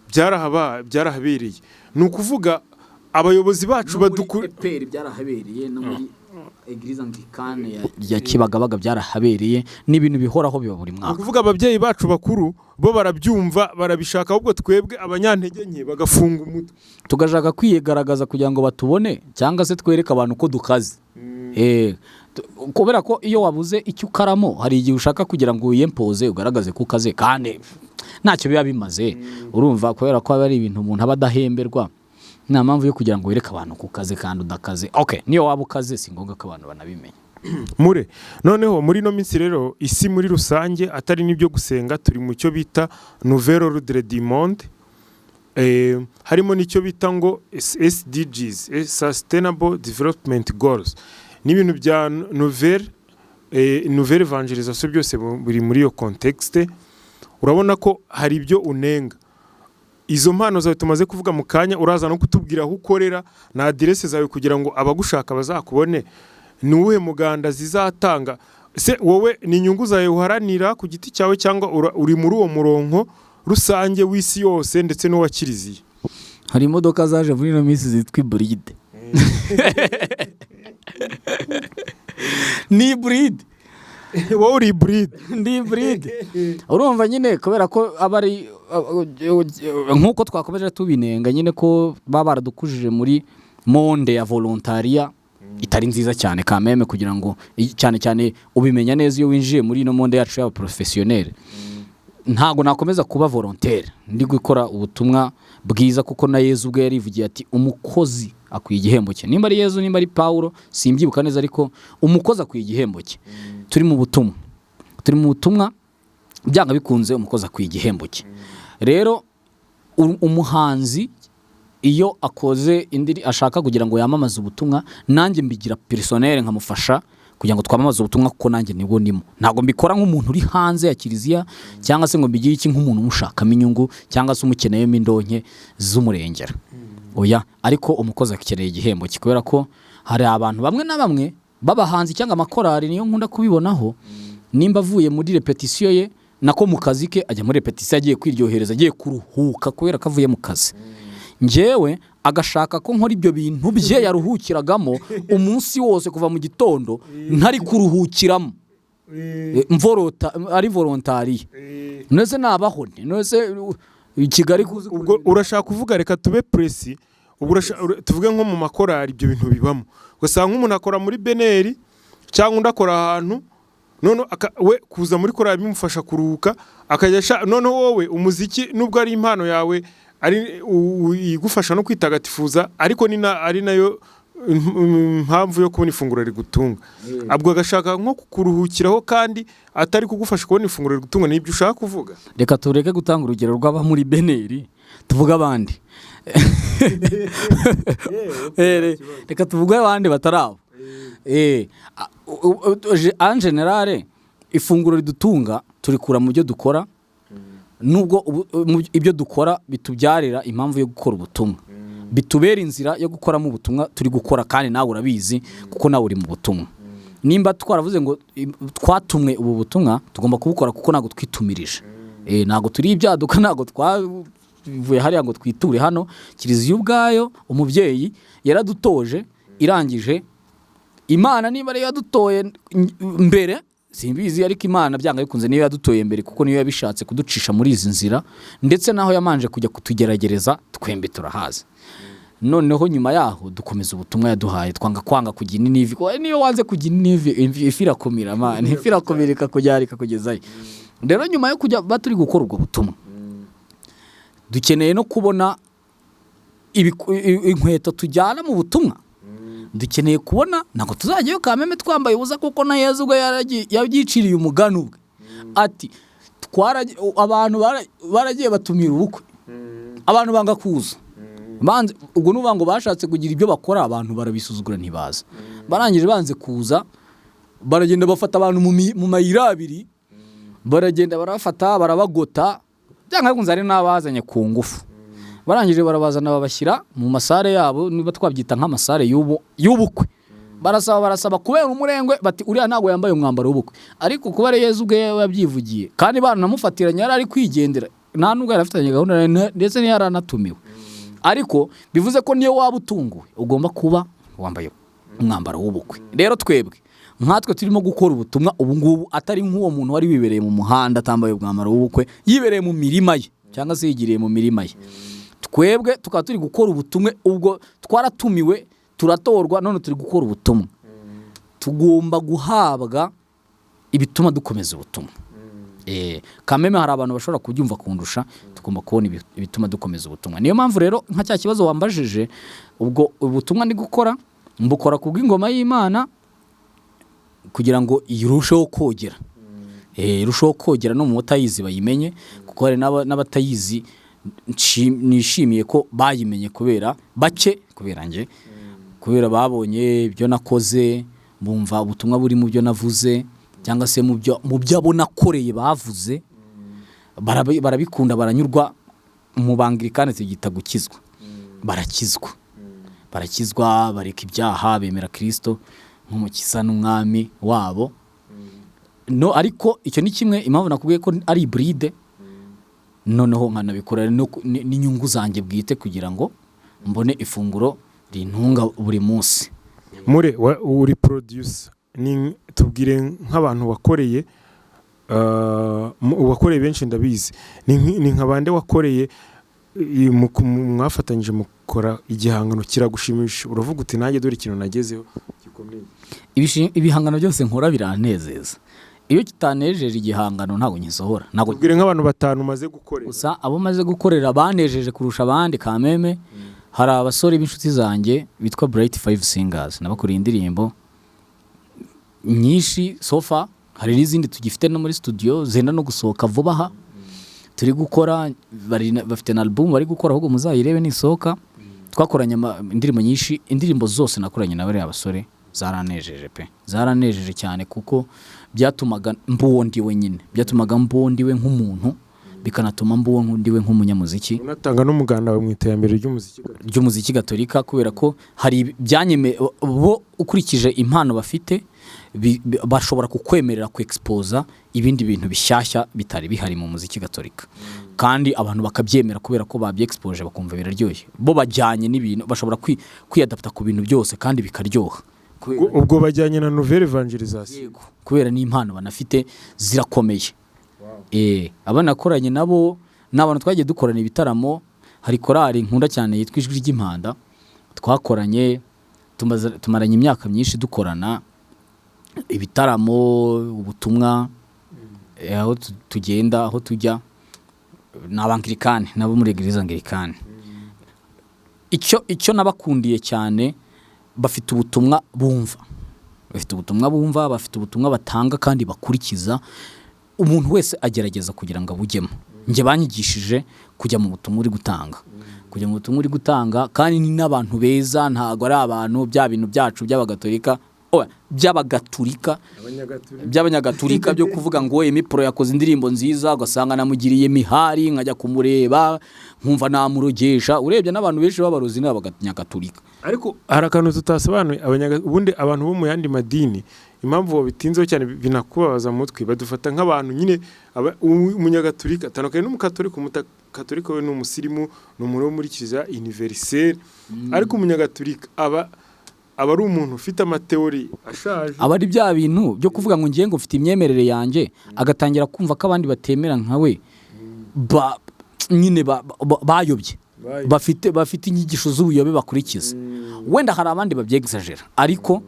byarahabereye. Ni ukuvuga abayobozi bacu badukura EPR byarahabereye, no muri Église Anglicane ya Kibagabaga byarahabereye. Ni ibintu bihoraho, biba buri Ni mwaka. ukuvuga ababyeyi bacu bakuru bo barabyumva, barabishaka, ahubwo twebwe abanyantege nke bagafunga umutwe. Tugashaka kwigaragaza kugira ngo batubone, cyangwa se twereke abantu ko dukaze. Kubera ko iyo wabuze icyo ukaramo, hari igihe ushaka kugira ngo wiyempoze, ugaragaze ko ukaze, kandi ntacyo biba bimaze. Urumva, kubera ko aba ari ibintu umuntu aba adahemberwa, nta mpamvu yo kugira ngo wereke abantu ko ukaze kandi udakaze. Okay, niyo waba ukaze, si ngombwa ko abantu banabimenya. Mure noneho muri ino minsi rero, isi muri rusange, atari n'ibyo gusenga, turi mu cyo bita nouvelle ordre du monde. Harimo n'icyo bita ngo SDGs, Sustainable Development Goals, n'ibintu bya nouvelle évangélisation, byose biri muri iyo contexte. Urabona ko hari ibyo unenga. Izo mpano zawe tumaze kuvuga mu kanya, uraza no kutubwira aho ukorera na aderese zawe kugira ngo abagushaka bazakubone. Ni uwuhe muganda zizatanga se? Wowe ni inyungu zawe uharanira ku giti cyawe, cyangwa uri muri uwo murongo rusange w'isi yose ndetse n'uwa kiliziya? Hari imodoka zaje muri ino minsi zitwa hybride. Ni hybride. Wowe uri hybride? Ndi hybride. Urumva nyine, kubera ko aba ari nk'uko twakomeje tubinenga nyine, ko baba baradukujije muri monde ya volontariat itari nziza cyane kameme, kugira ngo cyane cyane ubimenya neza iyo winjiye muri ino monde yacu y'aba professionnel. Ntabwo nakomeza kuba volontaire ndi gukora ubutumwa bwiza, kuko na Yezu ubwe yarivugiye ati: "Umukozi akwiye igihembo cye." Nimba ari Yezu, nimba ari Pawulo, simbyibuka neza, ariko umukozi akwiye igihembo cye. Turi mu butumwa, turi mu butumwa, byanga bikunze umukozi akwiye igihembo cye. Rero umuhanzi iyo akoze indi ashaka kugira ngo yamamaze ubutumwa, nanjye mbigira personnel nkamufasha. Kugira ngo twamamaze ubutumwa, kuko nanjye nibwo ndimo. Ntabwo mbikora nk'umuntu uri hanze ya kiliziya, cyangwa se ngo mbigire iki nk'umuntu umushakamo inyungu, cyangwa se umukeneyemo indonke z'umurengera. Oya, ariko umukozi akeneye igihembo cye, kubera ko hari abantu bamwe na bamwe b'abahanzi cyangwa amakorari, niyo nkunda kubibonaho. Nimba avuye muri répétition ye, nako mu kazi ke, ajya muri répétition agiye kwiryohereza, agiye kuruhuka kubera ko avuye mu kazi. Njyewe agashaka ko nkora ibyo bintu bye yaruhukiragamo umunsi wose kuva mu gitondo, ntari kuruhukiramo. Mvorota ari volontariat. None nabaho nte? None i Kigali kuzi? Ubwo urashaka kuvuga, reka tube précis, ubwo tuvuge nko mu makorari ibyo bintu bibamo, ugasanga nk'umuntu akora muri BNR cyangwa undi akora ahantu, none we kuza muri korari bimufasha kuruhuka, akajya noneho wowe umuziki, nubwo ari impano yawe, ari igufasha no kwitagatifuza, ariko ni ari nayo impamvu yo kubona ifunguro rigutunga, ubwo agashaka nko kuruhukiraho kandi atari kugufasha kubona ifunguro rigutunga. Nibyo ushaka kuvuga? Reka tureke gutanga urugero rw'aba muri BNR, tuvuge abandi. Reka tuvuge abandi batari abo. En général, ifunguro ridutunga turikura mu byo dukora, nubwo ibyo dukora bitubyarira impamvu yo gukora ubutumwa, bitubera inzira yo gukoramo ubutumwa turi gukora. Kandi nawe urabizi, kuko nawe uri mu butumwa. Nimba twaravuze ngo twatumwe ubu butumwa, tugomba kubukora, kuko ntabwo twitumirije. Ntabwo turi ibyaduka, ntabwo twavuye hariya ngo twiture hano. Kiliziya ubwayo, umubyeyi yaradutoje, irangije Imana niba ariyo yadutoye mbere, simbizi, ariko Imana byanga bikunze niyo yadutoye mbere, kuko niyo yabishatse kuducisha muri izi nzira, ndetse naho yamanje kujya kutugeragereza twembi turahazi. Noneho nyuma yaho dukomeza ubutumwa yaduhaye, twanga kwanga kujya i Ninivi. Kuko niyo wanze kujya i Ninivi, ifi irakumira man, ifi irakumira, ikakujyana ikakugezayo. Rero nyuma yo kujya ba turi gukora ubwo butumwa, dukeneye no kubona inkweto tujyana mu butumwa. Dukeneye kubona, ntabwo tuzajyayo kameme twambaye ubusa, kuko na Yezu ubwo yabyiciriye umugani ubwe ati abantu baragiye batumira ubukwe, abantu banga kuza. Banze, ubwo nuvuga ngo bashatse kugira ibyo bakora, abantu barabisuzugura ntibaza. Barangije banze kuza, baragenda bafata abantu mu mayira abiri, baragenda barabafata barabagota, byanga bikunze hari n'abazanye ku ngufu. Barangije barabazana, babashyira mu masare yabo, niba twabyita nk'amasare y'ubukwe. Barasaba, barasaba kubera umurengwe, bati uriya ntabwo yambaye umwambaro w'ubukwe. Ariko kuba ari Yezu ubwe yabyivugiye, kandi baranamufatiranye yari ari kwigendera, nta nubwo yari afitanye gahunda ndetse ntiyari anatumiwe, ariko bivuze ko niyo waba utunguwe ugomba kuba wambaye umwambaro w'ubukwe. Rero twebwe nkatwe turimo gukora ubutumwa ubu ngubu, atari nk'uwo muntu wari wibereye mu muhanda atambaye umwambaro w'ubukwe, yibereye mu mirima ye cyangwa se yigiriye mu mirima ye, twebwe tukaba turi gukora ubutumwa, ubwo twaratumiwe, turatorwa, none turi gukora ubutumwa, tugomba guhabwa ibituma dukomeza ubutumwa. Kameme hari abantu bashobora kubyumva kundusha. Tugomba kubona ibituma dukomeza ubutumwa. Niyo mpamvu rero nka cya kibazo wambajije, ubwo ubutumwa ndi gukora mbukora ku bw'ingoma y'Imana, kugira ngo irusheho kogera, irusheho kogera no mu batayizi bayimenye, kuko hari n'abatayizi nishimiye ko bayimenye kubera bake, kubera njye, kubera babonye ibyo nakoze, bumva ubutumwa buri mu byo navuze, cyangwa se mu byo abo nakoreye bavuze, barabikunda, baranyurwa. Mu Bangirikani tubyita gukizwa. Barakizwa, barakizwa, bareka ibyaha, bemera Kirisito nk'umukiza n'umwami wabo. No ariko icyo ni kimwe, impamvu nakubwiye ko ari hybride, noneho nkanabikora n'inyungu zanjye bwite, kugira ngo mbone ifunguro rintunga buri munsi. Mure uri producer, ni tubwire nk'abantu wakoreye, wakoreye benshi ndabizi, ni nka bande wakoreye mwafatanyije mukora igihangano kiragushimisha, uravuga uti nanjye dore ikintu nagezeho gikomeye? Ibihangano byose nkora biranezeza. Iyo kitanejeje igihangano ntabwo ngisohora, ntabwo. Tubwire nk'abantu batanu umaze gukorera. Gusa abo maze gukorera banejeje kurusha abandi, kameme hari abasore b'inshuti zanjye bitwa Bright Five Singers, nabakoreye indirimbo nyinshi so far, hari n'izindi tugifite no muri studio zenda no gusohoka vuba aha turi gukora. Bafite na album bari gukora, ahubwo muzayirebe nisohoka. Twakoranye indirimbo nyinshi. Indirimbo zose nakoranye na bariya basore Zaranejeje pe, zaranejeje cyane, kuko byatumaga mba uwo ndiwe nyine, byatumaga mba uwo ndiwe nk'umuntu, bikanatuma mba uwo ndiwe nk'umunyamuziki. Unatanga n'umuganda wawe mu iterambere ry'umuziki gatolika. Ry'umuziki gatolika, kubera ko hari byanyeme bo ukurikije impano bafite, bashobora kukwemerera kwexposa ibindi bintu bishyashya bitari bihari mu muziki gatolika, kandi abantu bakabyemera kubera ko babyexpoje bakumva biraryoshye. Bo bajyanye n'ibintu, bashobora kwiyadapta ku bintu byose kandi bikaryoha. Ubwo bajyanye na nouvelle évangélisation. Yego, kubera n'impano banafite zirakomeye. Abo nakoranye nabo ni abantu twagiye dukorana ibitaramo. Hari korali nkunda cyane yitwa Ijwi ry'Impanda, twakoranye, tumaranye imyaka myinshi dukorana ibitaramo, ubutumwa, aho tugenda, aho tujya. Ni Abangirikani nabo, muri Église Anglikane. Icyo nabakundiye cyane, bafite ubutumwa bumva, bafite ubutumwa bumva, bafite ubutumwa batanga kandi bakurikiza. Umuntu wese agerageza kugira ngo abujyemo. Njye banyigishije kujya mu butumwa uri gutanga, kujya mu butumwa uri gutanga. Kandi ni n'abantu beza, ntabwo ari abantu bya bintu byacu by'abagatolika, oya, by'abagaturika, by'abanyagatulika, byo kuvuga ngo Emmy Pro yakoze indirimbo nziza, ugasanga namugiriye mihari, nkajya kumureba nkumva namurogesha. Urebye n'abantu benshi b'abarozi ni abanyagatulika. Ariko hari akantu tutasobanuye. Ubundi abantu bo mu yandi madini, impamvu babitinzeho cyane binakubabaza mu mutwe, badufata nk'abantu nyine. Umunyagatulika atandukanye n'umukatolika. Umukatorika we ni umusirimu, ni umuntu wo muri Kiliziya universelle, ariko umunyagatulika aba ari umuntu ufite amateori ashaje. Aba ari bya bintu byo kuvuga ngo ngiye, ngo mfite imyemerere yanjye, agatangira kumva ko abandi batemera nka we ba nyine bayobye. Bayobye. Bafite inyigisho z'ubuyobe bakurikiza. Wenda hari abandi babyexagera, ariko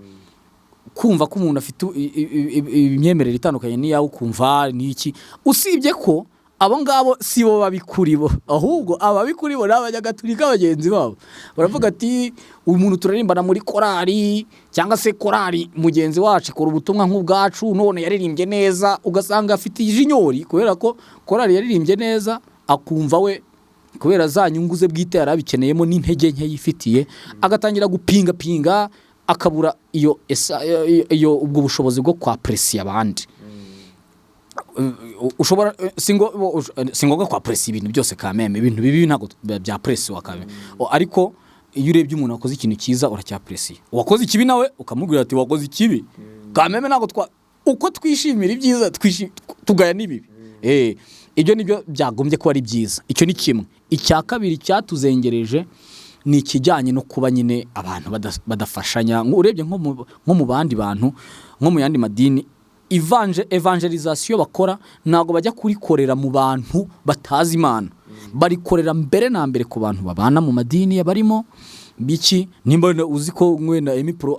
kumva ko umuntu afite imyemerere itandukanye n'iyawe, ukumva n'iki, usibye ko abo ngabo si bo babikuri bo, ahubwo ababikuri bo ni Abanyagatulika bagenzi babo. Baravuga ati: "Uyu muntu turarimbana muri korali, cyangwa se korali mugenzi wacu ikora ubutumwa nk'ubwacu, none yaririmbye neza." Ugasanga afite ijinyori kubera ko korali yaririmbye neza, akumva we kubera za nyungu ze bwite yari abikeneyemo n'intege nke yifitiye, agatangira gupingapinga, akabura iyo iyo ubwo bushobozi bwo kwapprécier abandi. Ushobora si ngombwa kwapprécier ibintu byose kameme. Ibintu bibi ntabwo byappréciwa kameme. Ariko iyo urebye umuntu wakoze ikintu cyiza, uracyappréciye, uwakoze ikibi nawe ukamubwira ati: "Wakoze ikibi kameme." Ntabwo twa uko twishimira ibyiza, tugaya n'ibibi. Ibyo nibyo byagombye kuba ari byiza. Icyo ni kimwe. Icya kabiri cyatuzengereje ni ikijyanye no kuba nyine abantu badafashanya. Urebye nko mu bandi bantu, nko mu yandi madini, évangélisation bakora ntabwo bajya kurikorera mu bantu batazi Imana, barikorera mbere na mbere ku bantu babana mu madini barimo biki. Nimba wenda uzi ko wenda Emmy Pro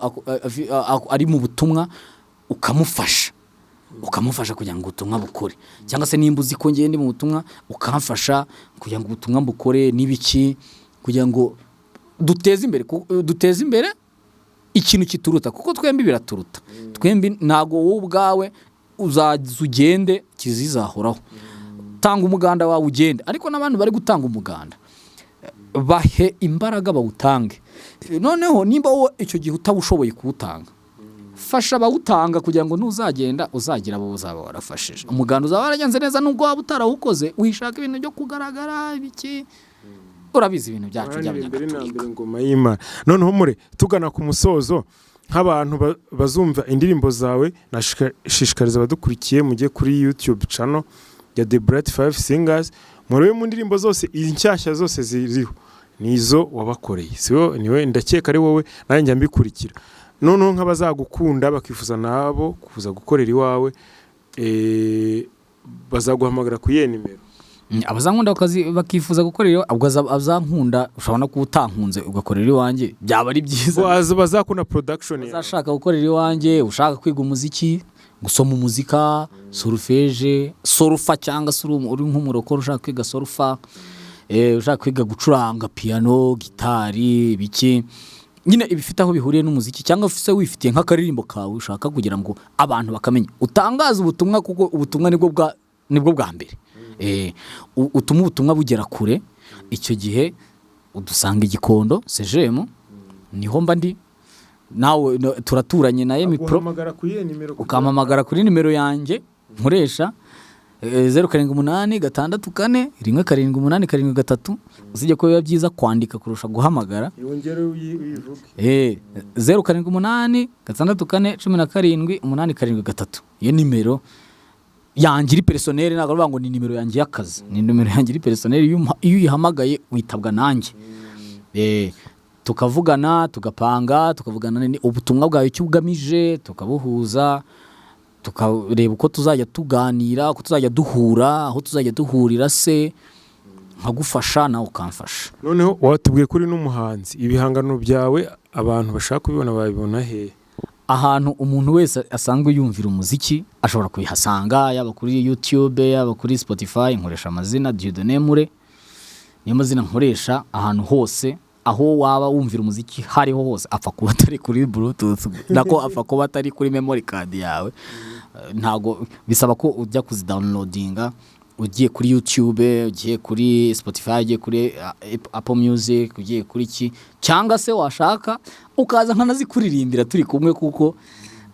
ari mu butumwa, ukamufasha kugira ngo ubutumwa bukore, cyangwa se nimba uzi ko ngiye ndi mu butumwa, ukamfasha kugira ngo ubutumwa bukore n'ibiki, kugira ngo duteze imbere ikintu kituruta, kuko twembi biraturuta twembi. Ntabwo wowe ubwawe uzaza ugende, kizizahoraho. Tanga umuganda wawe ugende, ariko n'abandi bari gutanga umuganda bahe imbaraga bawutange. Noneho nimba wowe icyo gihe utawushoboye kuwutanga, fasha abawutanga, kugira ngo ntuzagenda uzagira abo uzaba warafashije. Umuganda uzaba waragenze neza nubwo waba utarawukoze. Wishaka ibintu byo kugaragara ibiki, urabizi ibintu byacu Iharanire mbere na by'Abanyagatolika. mbere ingoma y'Imana. Noneho mure tugana ku musozo, nk'abantu bazumva indirimbo zawe, nashishikariza abadukurikiye mujye kuri YouTube channel ya The Bright Five Singers, murebe mu ndirimbo zose inshyashya zose ziriho, nizo wabakoreye. Si wowe, niwe ndakeka ari wowe, nanjye njya mbikurikira. Noneho nk'abazagukunda bakifuza nabo kuza gukorera iwawe, bazaguhamagara ku iyihe nimero? Abazankunda bakifuza gukorera, ubwo azankunda, ushobora no kuba utankunze ugakorera iwanjye, byaba ari byiza. Bazakunda production yawe. Azashaka gukorera iwanjye, ushaka kwiga umuziki, gusoma umuzika, solfège, sol-fa, cyangwa se uri nk'umurokore ushaka kwiga sol-fa, ushaka kwiga gucuranga piano, gitari, biki nyine ibifite aho bihuriye n'umuziki, cyangwa se wifitiye nk'akaririmbo kawe ushaka kugira ngo abantu bakamenya, utangaze ubutumwa, kuko ubutumwa nibwo bwa mbere. Utuma ubutumwa bugera kure. Icyo gihe udusanga i Gikondo sejemu, niho mba ndi. Nawe turaturanye na Emi Pro. Aguhamagara kuri iyo nimero kugira- Ukampamagara kuri nimero yanjye nkoresha, 0786417873. Usibye ko biba byiza kwandika kurusha guhamagara. Yongere uyivuge. 0786417873. Iyo nimero yanjye iri personnel, ntabwo ari ngo ni nimero yanjye y'akazi, ni nimero yanjye iri personnel. Iyo uyihamagaye witabwa nanjye. Tukavugana, tugapanga, tukavugana ubutumwa bwawe icyo ugamije, tukabuhuza, tukareba uko tuzajya tuganira, uko tuzajya duhura, aho tuzajya duhurira, se nkagufasha nawe ukamfasha. Noneho watubwiye ko uri n'umuhanzi. Ibihangano byawe abantu bashaka kubibona babibona hehe? Ahantu umuntu wese asanzwe yumvira umuziki ashobora kubihasanga, yaba kuri YouTube, yaba kuri Spotify. Nkoresha amazina Dieudonné Mure, niyo mazina nkoresha ahantu hose. Aho waba wumvira umuziki hariho hose, apfa kuba atari kuri Bluetooth, nako apfa kuba atari kuri memory card yawe. Ntago bisaba ko ujya kuzidownloadinga. Ugiye kuri YouTube, ugiye kuri Spotify, ugiye kuri Apple Music, ugiye kuri ki, cyangwa se washaka ukaza nkanazikuririmbira turi kumwe, kuko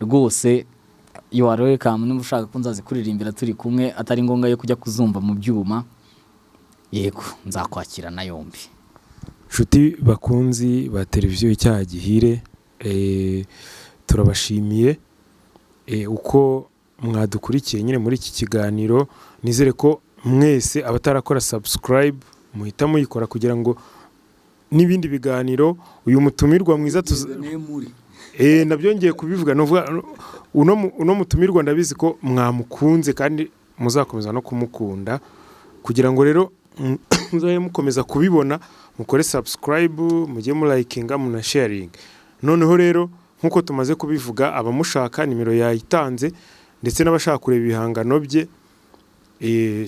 rwose you are welcome. Niba ushaka ko nzazikuririmbira turi kumwe, atari ngombwa yo kujya kuzumva mu byuma, yego, nzakwakira na yombi. Nshuti bakunzi ba televiziyo Icyaha Gihire, turabashimiye uko mwadukurikiye nyine muri iki kiganiro. Nizere ko mwese abatarakora subscribe muhita muyikora kugira ngo n'ibindi biganiro uyu mutumirwa mwiza nabyo ngiye kubivuga. Nuvuga uno mutumirwa, ndabizi ko mwamukunze kandi muzakomeza no kumukunda. Kugira ngo rero muzabe mukomeza kubibona, mukore subscribe, mujye mulayikinga, munasharinga. Noneho rero nk'uko tumaze kubivuga, abamushaka nimero yayitanze, ndetse n'abashaka kureba ibihangano bye,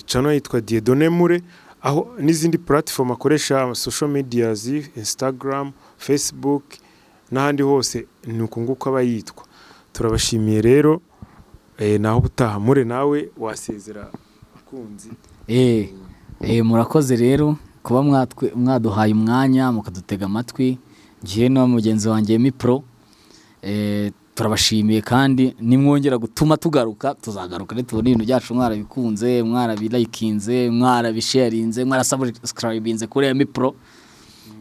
channel yitwa Dieudonné Mure, aho n'izindi platform akoresha, social medias, Instagram, Facebook n'ahandi hose ni uku nguku aba yitwa. Turabashimiye rero, naho ubutaha. Mure, nawe wasezera abakunzi. Murakoze rero kuba mwaduhaye umwanya mukadutega amatwi, njyewe na mugenzi wanjye Emi Pro. Turabashimiye kandi nimwongera gutuma tugaruka, tuzagaruka nitubona ibintu byacu mwarabikunze, mwarabilayikinze, mwarabisharinze, mwarasubscribinze kuri Emi Pro.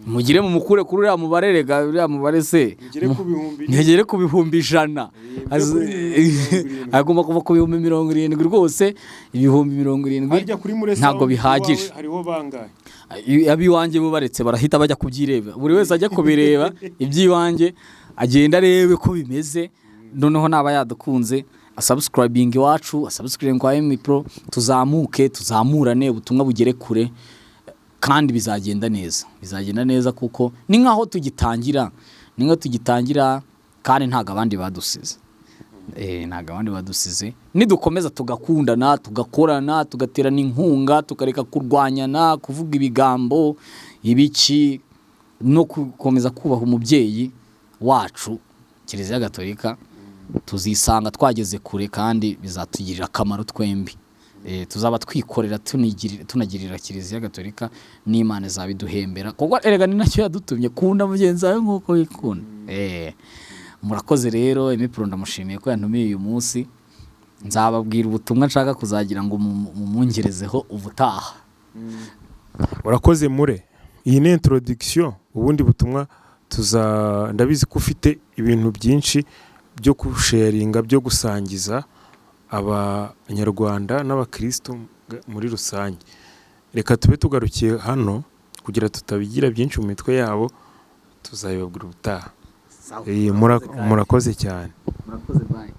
Mugire mumukure kuri uriya mubare, rega uriya mubare se Mugere ku bihumbi ntugere ku 100,000. Mugere kuri 70,000. Agomba kuva ku 70,000 rwose, 70,000. Harya kuri Mure Ntabwo Sound bihagije. iwawe hariho bangahe? Ab'iwanjye bo baretse barahita bajya kubyireba, buri wese ajya kubireba iby'iwanjye, agenda arebe ko bimeze. Noneho naba yadukunze asubscribing iwacu, asubscribing kwa Emi Pro, tuzamuke, tuzamurane, ubutumwa bugere kure, kandi bizagenda neza, bizagenda neza, kuko ni nkaho tugitangira, ni nkaho tugitangira, kandi ntabwo abandi badusize. Ntabwo abandi badusize. Nidukomeza tugakundana, tugakorana, tugaterana inkunga, tukareka kurwanyana, kuvuga ibigambo ibiki, no gukomeza kubaha umubyeyi wacu Kiliziya Gatolika, tuzisanga twageze kure kandi bizatugirira akamaro twembi. Tuzaba twikorera, tunagirira Kiliziya Gatolika, n'Imana izabiduhembera, kuko erega ni nacyo yadutumye: kunda mugenzi wawe nk'uko wikunda. Murakoze rero. Emi Pro ndamushimiye ko yantumiye uyu munsi. Nzababwira ubutumwa nshaka kuzagira ngo mumungerezeho ubutaha. Urakoze Mure. Iyi ni introduction. Ubundi butumwa tuza, ndabizi ko ufite ibintu byinshi byo kusharinga, byo gusangiza Abanyarwanda n'abakristo muri rusange. Reka tube tugarukiye hano kugira tutabigira byinshi mu mitwe yabo, tuzabibabwira ubutaha. Murakoze cyane. Murakoze, bye.